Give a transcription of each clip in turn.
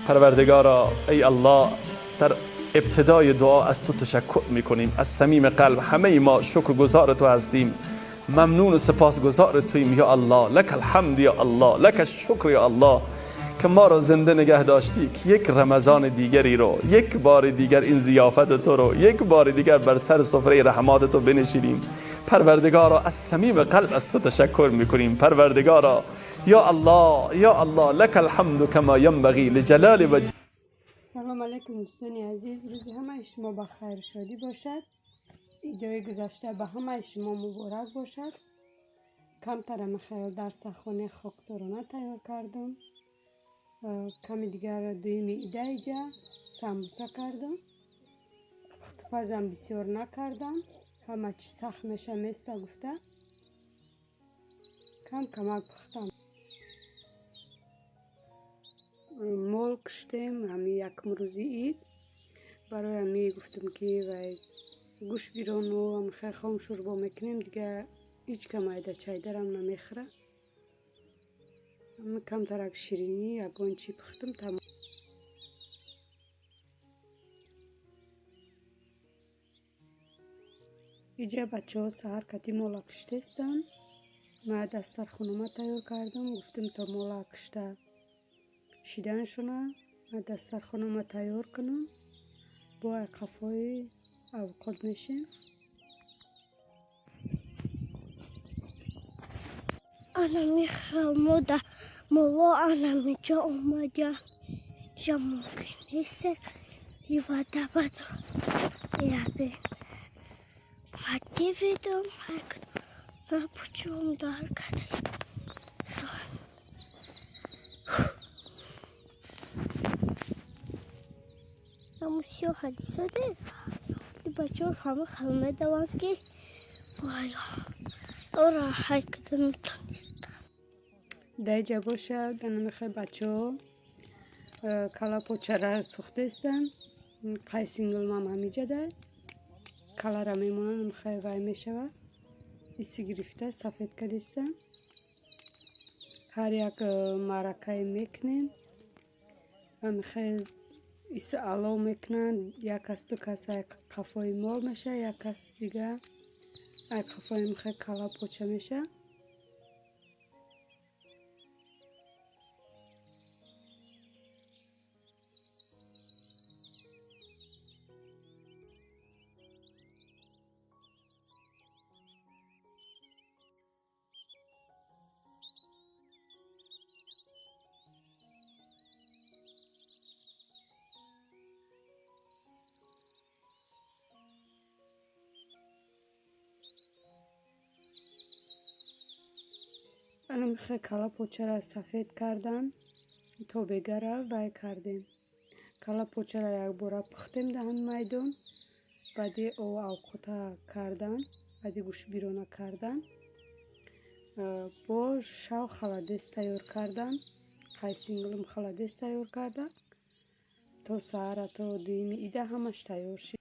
پروردگارا، ای الله، در ابتدای دعا از تو تشکر میکنیم. از صمیم قلب همه ما شکرگزار تو هستیم، ممنون و سپاسگزار توییم. یا الله، لک الحمد یا الله، لک الشکر یا الله که ما را زنده نگه داشتی که یک رمضان دیگری رو، یک بار دیگر این ضیافت تو رو، یک بار دیگر بر سر سفره رحمات تو بنشینیم. پروردگارا، از صمیم قلب از تو تشکر میکنیم. پروردگارا، یا الله، یا الله، لک الحمد کما ینبغی لجلال وجهک. سلام علیکم دوستان عزیز، روز همه شما به خیر شادی باشد. عیدای گذشته به همه شما مبارک باشد. کمتر خیال در خانه خاکسارانه تیار کردم. کمی دیگر دویم ایده ایجا سمبوسه کردم. پختپزم بسیار نکردم، همه چی سخت میشه میسته گفته کم کمک پختم. مال کشتیم همی یکم روزی عید، برای همی گفتم که وای گوش بیرون و هم خیلی خام شوربا میکنیم دیگه، هیچ کم ایده چایدرم نمیخوره. کمترک شیرینی یگان چی پختم تمام. اینجا بچه ها سحر کتی مالا کشتستن. من دسترخونمه تیار کردم، گفتم تا مالا کشته شیدنشونه من دسترخونمه تیار کنم، با قفای اوقات میشیم. Ана михал да моло ана миҷо омадя ҷа мумкин нест ивада бадро яби мадди видом напучум дар када. Ҳамусиё ҳадисоде бачаҳо ҳама хал медаванд ки ора ҳай када метонистам. Даиҷа бошад анамихай бачаҳо кала почара сӯхтаистанд. Қайсингулмам ҳамиҷа дай калара мемонанд, амихай вай мешавад, иси гирифта сафед кардистанд. Ҳар як маъракае мекунем, амихай иси алов мекунанд. Як кас, ду кас ай қафои мол мешавад, як кас дига ай қафои амихай кала поча мешавад. Анамихай кала почара сафед кардан, тобегара вай кардем. Кала почара якбора пухтем дар ҳамин майдон, баъди авқота кардан, баъди гӯштбирона кардан, бо шав халадес тайёр кардан. Қайсингулум халадес тайёр карда то саҳара, то дуюми ида ҳамаш тайёр шид.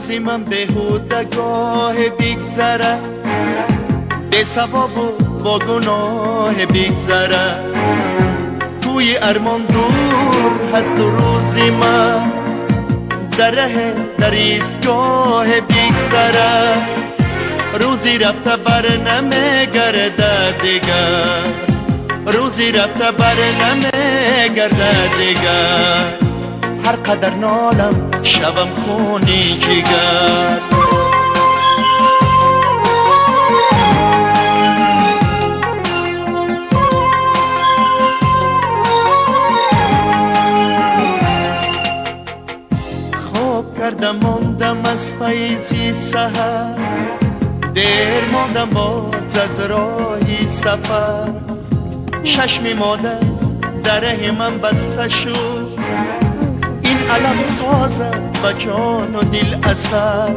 روزی من بهوده گاه بگذره، به ثواب و با گناه بگذره. توی ارمان دور هست و روزی من در ره در ایستگاه بگذره. روزی رفته بر نمیگرده دیگر، روزی رفته بر نمیگرده دیگر. هر قدر نالم شوم خونی جگر. خواب کردم ماندم از فیضی سحر، دیر ماندم باز از راهی سفر. چشم مادر در من بسته شد، این علم سازد و جان و دل اثر.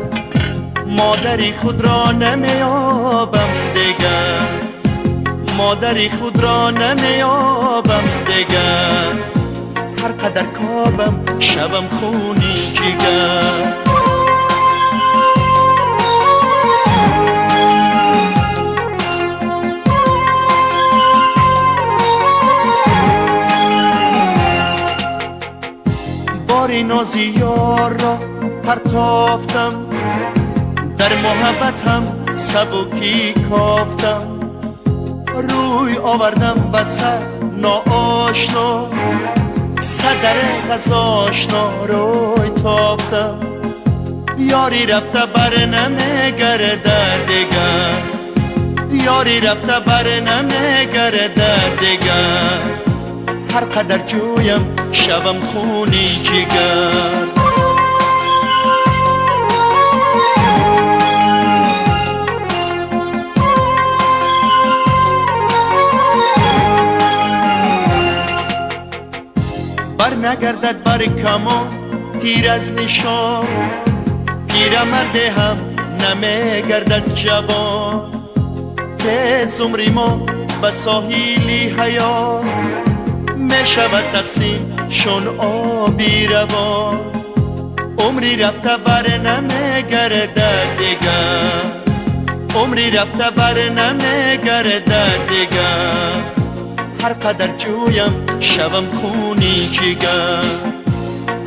مادری خود را نمیابم دگر، مادری خود را نمیابم دگر. هر قدر کابم شوم خونی جگر. باری نازی یار را پرتافتم، در محبتم سبکی کافتم. روی آوردم به سر ناآشنا، صدر از آشنا روی تافتم. یاری رفته بر نمیگرده دگر، یاری رفته بر نمیگرده دگر. هر قدر جویم شوم خونی جگر. بر نگردد بر کمان تیر از نشان، پیرمرد هم نمیگردد جوان. تیز عمری ما به ساحلی حیات می شود تقسیم شون آبی روان. عمری رفته بر نمیگرده دیگر، عمری رفته بر نمیگرده دیگر. هر قدر جویم شوم خونی جگر،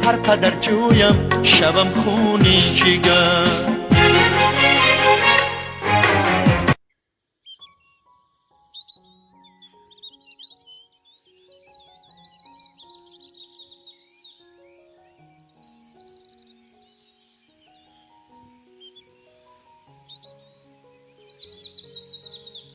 هر قدر جویم شوم خونی جگر.